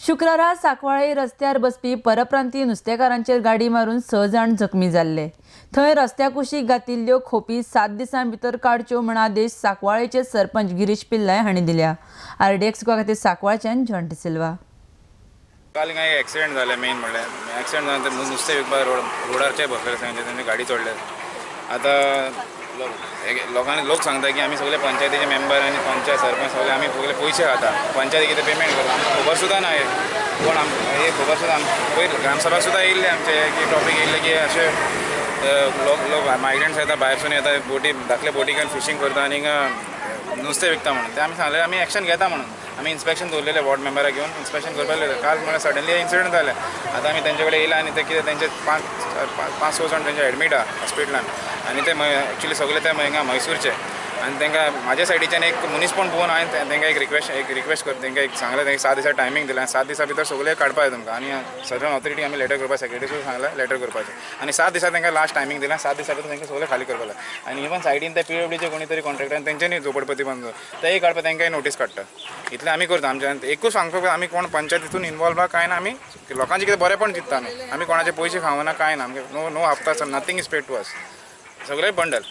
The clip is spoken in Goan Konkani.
शुक्रारा सांकवाळे रस्त्यार बसपी परप्रांतीय नुस्तेकारांचेर गाडी मारून 6 जाण जखमी जाल्ले. थंय रस्त्या कुशीक घातिल्ल्यो खोपी 7 दिसां भितर काडच्यो म्हण आदेश सांकवाळेचे सरपंच गिरीश पिल्लाय हांणी दिल्या. आरडीएक्स खातीर सांकवाळच्यान जॉन डिसिल्वा. काल हिंगा एक्सिडेंट जालें. मेन म्हणल्यार एक्सिडेंट जावन नुस्तें विकपाक रोडारचे बसलेले सांगचे गाडी चडले. आतां लोकांनी लोक सांगता की आमी सगळे पंचायतीचे मेंबर आनी पंचायत सरपंच सगळे आमी सगळे पयशे खाता, पंचायती कितें पेमेंट करता, आमकां खबर सुद्दां ना. कोण हे खबर सुद्दां पयर ग्रामसभा सुद्दां येयल्ले आमचे की टॉपीक येयल्ले की अशे लोक लोक मायग्रंट्स येता भायरसून येता बोटी धाकले बोटी घेवन फिशींग करता आनी नुस्तें विकता म्हणून. ते आमी सांगलें आमी एक्शन घेता म्हणून. आमी इन्स्पेक्शन दवरलेलें वॉर्ड मेंबराक घेवन इन्स्पेक्शन करपाक लागले. काल म्हळ्यार सडनली इन्सिडंट जालें. आतां आमी तेंचे कडेन येयला आनी ते कितें तेंचे 5-6 जाण तेंचे एडमीट आहा हॉस्पिटलान आनी ते एक्चुली सगळे ते हिंगा म्हैसूरचे आनी तांकां म्हाज्या सायडीच्यान एक मनीसपण पळोवन हांवें तांकां एक रिक्वेस्ट कर तांकां एक सांगलें, तांकां 7 दिसां टायमींग दिलें. 7 दिसां भितर सगळें काडपाक जाय तुमकां आनी सदर्न ऑथॉरिटी आमी लेटर करपाक सेक्रेटरी सुद्दां सांगलें लेटर करपाचें आनी 7 दिसां तांकां लास्ट टायमींग दिलें. 7 दिसां भितर तांकां सगळें खाली करपाक जाय. आनी इवन सायडीन ते पीडब्ल्यूचे कोणी तरी कॉन्ट्रॅक्टर तेंच्यांनी झोपडपती बांदलो तेय काडपाक तांकांय नोटीस काडटा. इतलें आमी करता. आमच्या एकूच सांगपाक आमी कोण पंचायतीतून इनवॉल्व आहा कांय ना. आमी लोकांचें कितें बरेंपण चिंत्ता. आमी आमी कोणाचे पयशे खावना कांय ना. आमकां नो नो हप्ता, nothing is paid to us, सगळें बंडल.